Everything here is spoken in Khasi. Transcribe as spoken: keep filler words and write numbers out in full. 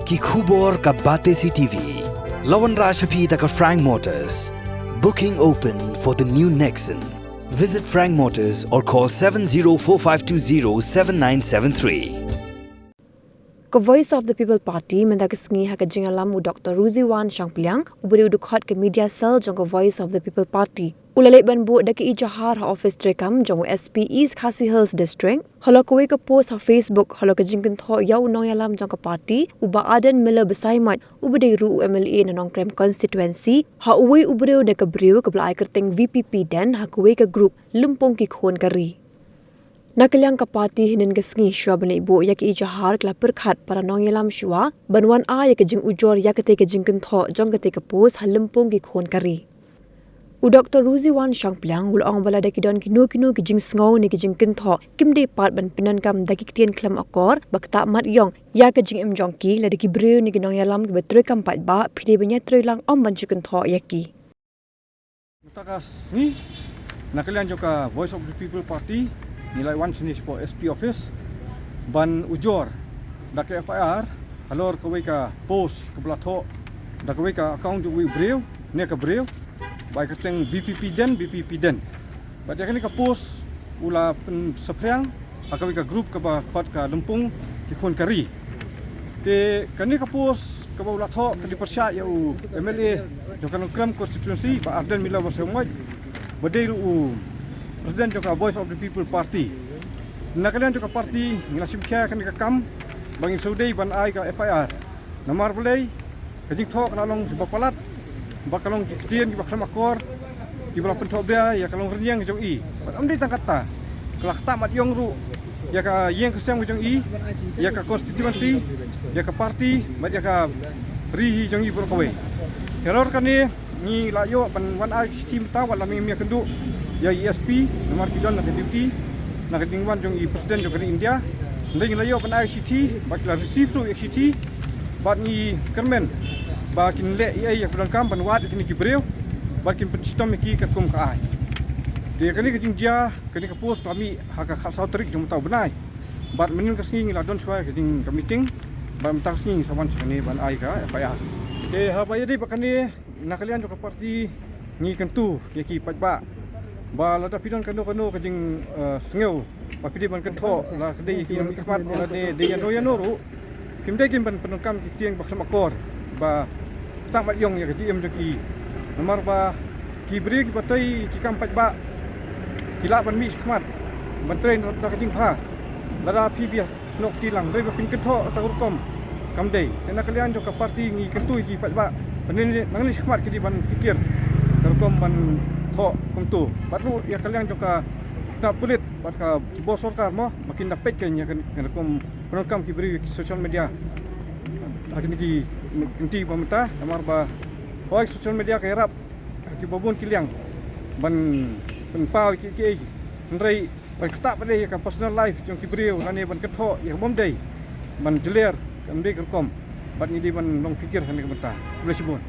Ki khubor ka Batesi T V. La wanrah sha phi da ka Frank Motors. Booking open for the new Nexon. Visit Frank Motors or call seven zero four five two zero seven nine seven three. Ka Voice of the People Party mynta ka sngi ha ka jingïalam u Doctor Ruziwan Shangpliang, uba dei u dkhot ka Media Cell jong ka Voice of the People Party, u la leit ban buh da ka ijahar ha office treikam jong u S P East Khasi Hills District halor kawei ka post ha Facebook halor ka jingkynthoh ïa u nongïalam jong ka party, u Bah Ardent Miller Basaiawmoit, uba dei ruh u M L A na Nongkrem constituency, ha uwei u briew ne ka briew kaba la ai kyrteng V P P Den ha kawei ka group Lympung Ki Khun Ka Ri. Na ka liang ka party, hynnin ka sngi shuwa ban leit buh ïa ka ijahar, ka la pyrkhat para nongïalam shuwa ban wan ai ïa ka jingujor ïa katei ka jingkynthoh jong katei ka post ha Lympung Ki Khun Ka Ri. U Doctor Ruziwan Shangpliang u la ong ba lada ki don kino kino ki jingsngew ne ki jingkynthoh, kim dei pat ban pyndonkam da ki ktien khlem akor ba ktah mat ïong ïa ka jingim jong ki. Lada ki briew ne ki nongïalam kiba treikam paidbah, phi dei ban ïatreilang, ym ban shu kynthoh ïa ki. Mynta ka sngi, na ka liang jong ka Voice of the People Party, ngi la wan shane shapoh S P office ban ujor da ka F I R halor kawei ka post kaba la thoh da kawei ka account jong uwei u briew ne ka briew, ba ai kyrteng V P P Den, V P P Den. Bad ïa kane ka post u la pynsaphriang ha kawei ka group kaba khot ka Lympung Ki Khun Ka Ri. Te kane ka post kaba u la thoh ka dei pyrshah ïa u M L A jong ka Nongkrem constituency, Bah Ardent Miller Basaiawmoit, ba dei ruh u president jong ka Voice of the People Party. Na ka liang jong ka party ngi la shim khia ïa kane ka kam ba ngin shu dei ban ai ka F I R. Namar balei, ka jingthoh ka la long kaba palat, ba ka long ki ktien kiba khlem akor, kiba la pynthoh bha ïa ka long rynïeng jong i. Bad ym dei tang katta, ka la ktah mat ïong ruh ïa ka ïing ka sem jong i, ïa ka constituency, ïa ka party, bad ïa ka ri hi jong i baroh kawei. Halor kane, ngi la ïoh ban wan ai shithi mynta, wat la mynta ïakynduh ïa i S P, namar ki don na ka duty, na ka jingwan jong i president jong ka ri India. Hynrei ngi la ïoh ban ai shithi, bad ki la receive ruh ïa shithi, bad ngi kyrmen ba kin leh ei ei ïa kaba donkam ban wad ïa kine ki briew, bad kin pynshitom ïa ki katkum ka aiñ. Te kane ka jingjia, kane ka post ka mih ha ka khatsaw tarik jong mynta u bnai. Bad mynhynnin ka sngi ngi la don shuwa ka jing ka meeting, bad mynta ka sngi ngi sa wan sha kane ban ai ka F I R. Te haba ïadei bad kane, na ka liang jong ka party ngi kyntu ïa ki paidbah ba lada phi don kano kano ka jing, eh, sngew ba phi dei ban kynthoh, la ka dei ïa ki nongmihkhmat lane dei ïano ïano ruh, phim dei kin ban pyndonkam ki ktien ba khlem akor ba ktah mat ïong ïa ka jingim jong ki. Namar ba ki briew kiba trei ki kam paidbah ki lah ban mih shakhmat ban trei na ka jingbha. Lada phi biang snoh kti lang, hynrei ba phin kynthoh kata ka rukom kam dei. Te na ka liang jong ka party ngi kyntu ïa ki paidbah ba nangne nangne shakhmat ki dei ban kyrkieh ka rukom ban thoh kumto. Bad ruh ïa ka liang jong ka tnat pulit bad ka ki bor sorkar mo, ba kin da peit kein ïa ka rukom pyndonkam ki briew ïa ki social media ha kine ki kynti ba mynta, namar ba hooid social media ka ïarap ha kiba bun ki liang ban pynpaw ïa kiei kiei, hynrei ban ktah pat ïa ka personal life jong ki briew lane ban kynthoh ïa ka bym dei, ban jler kam dei ka rukom. Bad ngi dei ban long pyrkhat ha kane ka bynta. Khublei shibun.